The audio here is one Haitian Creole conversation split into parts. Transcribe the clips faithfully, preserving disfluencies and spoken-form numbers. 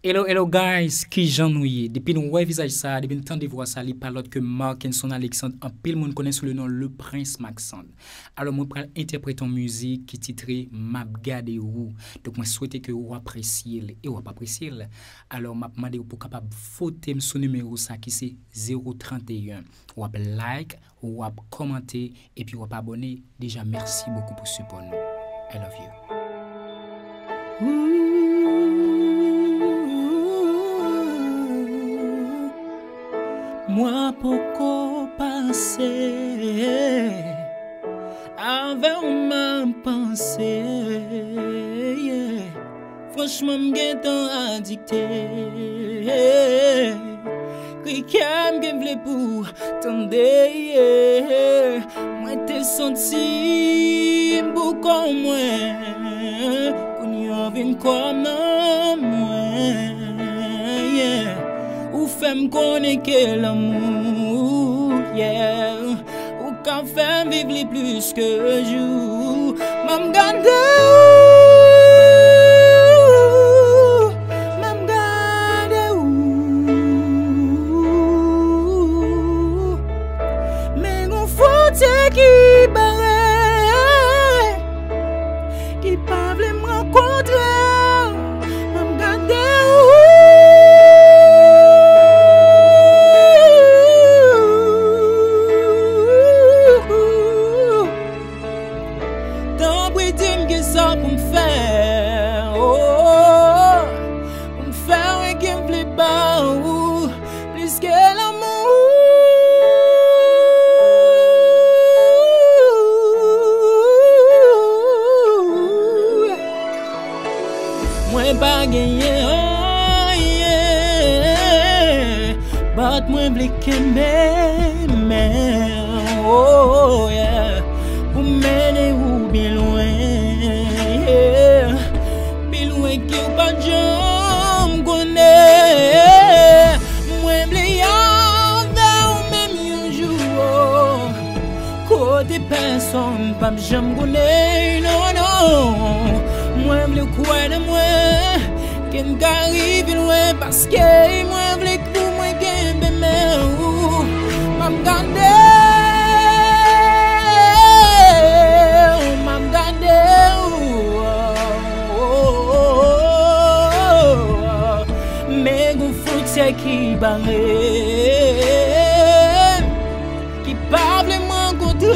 Hello, hello guys, kijan nou ye? Depi nou wè vizaj sa, depi nou tande vwa sa, li pa lòt ke Markenson Alexandre, anpil moun konnen sou le non Le Prince Maxandre. Alò, mwen pral entèprete yon mizik ki titre M ap gade ou. Donk, mwen swete ke ou apresye l e w ap apresye l. Alò, m ap mande w pou w kapab vote m sou nimewo sa ki se zewo tranteyen. W ap like, w ap kòmante, epi w ap abòne. Deja, mèsi bokou pou sipò nou. I love you. Mwa poko pase, avè w m ap panse, yeah. Franchman, m gentan adikte. Kri kè m gen vle pou tande, yeah. Mwen te santi m pou kò mwen, kounye a w vin kò nan mwen, yeah. Ou fè m konnen ke lanmou, yeah. Ou ka fè m viv li plis ke jou. M ap gade ou, m ap gade ou. Men gon fwontyè ki bare, ki pa vle m rankontre w. M ap gade ou. Tanpri di m kisa pou m fè, oh, pou m fè wè ke m vle ba ou plis ke lanmou. Mwen pa genyen anyen, but mwen vle kenbe men, oh, yeah, pou mennen ou byen lwen, yeah. Pi lwen ke w pa t janm konnen. Mwen vle avè w menm yon jou, oh, kote pèsonn p ap janm konnen, non, non. Mwen vle kwè nan mwen, ke n ka rive lwen, paske mwen vle pou mwen kenbe men ou. M ap gade ou, m ap gade ou. Men gon fwontyè ki bare m, ki pa vle m rankontre w.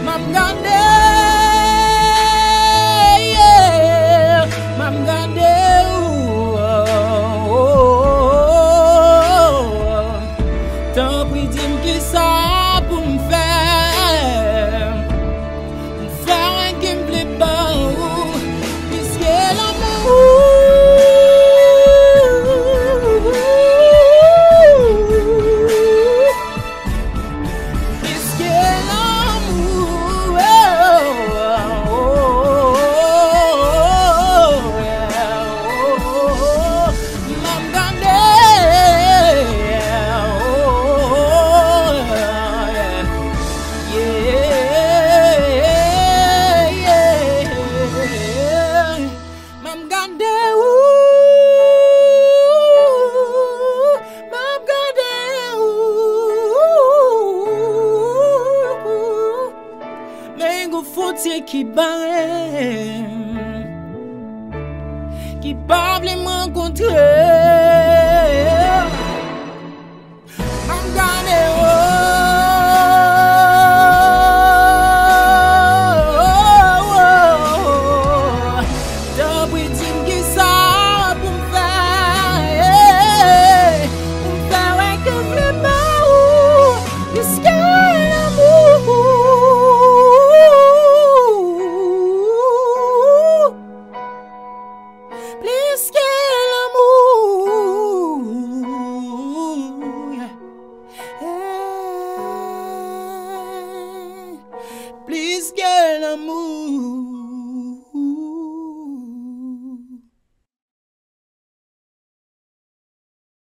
M ap gade, yeah, m ap gade ou. Tanpri di m kisa pou m fè. Fè wè ke m vle ba ou plis ke lanmou. Plis ke lanmou. Oh, oh, oh, oh, oh. M ap gade. Oh, oh, oh, oh, yeah. Yeah, yeah. M ap gade ou, m ap gade ou. Men gon fwontyè ki bare m, ki pa vle m rankontre. M ap gade, oh, oh, oh, oh. Tanpri di m kisa pou m fè, pou m fè wè ke m vle ba ou plis ke lanmou. Plis ke lanmou, yeah. Hey. Plis ke lanmou.